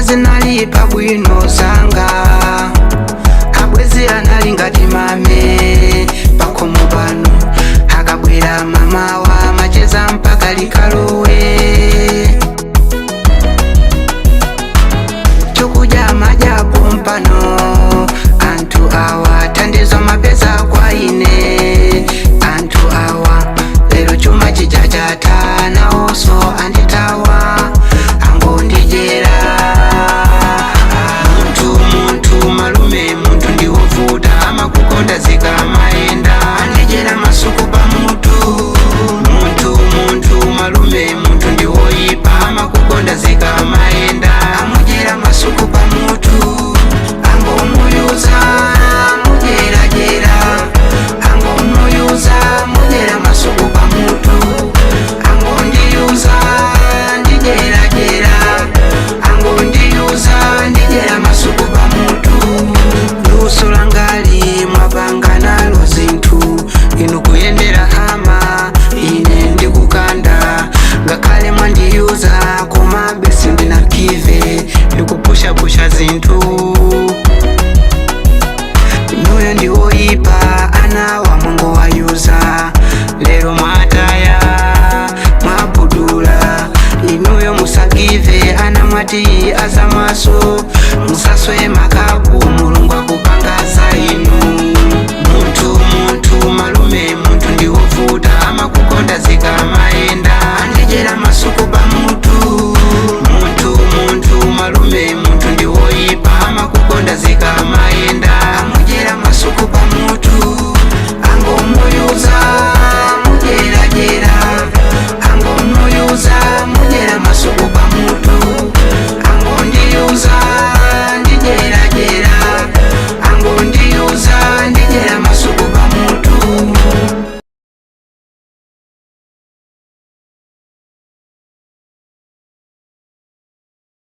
Zinali pabwino zanga, abwezi anali ngati mame pakhomo pano. Akabwera mamawa macheza mpaka likalowe. Chokudya madyapo mpano anthu awa, thandizo mapeza kwa ine anthu awa. Lero chuma chija chatha, nawonso andithawa, angondidyera. Munthu, munthu malume, munthu ndiwovuta, amakukonda zikamayenda, andidyera masuku pamutu. Munthu, munthu malume, munthu ndiwoyipa, amakukonda zikamayenda, amudyera masuku pamutu. Angomuyuza mudyeradyera, angomuyuza mudyera masuku pamutu. Angondiyuza ndidyeradyera, angondiyuza ndidyera masuku pamutu. Luso langali mwapanga nalo zinthu inu, kuyendera hama ine ndikukanda. Ngakhale mwandiyuza, komabe sindinakive, ndikupushapusha zinthu. Inuyo ndiwoyipa, ana wa Mungu wayuza. Lero mwataya, mwabudula. Inuyo musagive, ana mwati azamaso, musaswe makapu, Mulungu akupangaza inu. Munthu, munthu malume.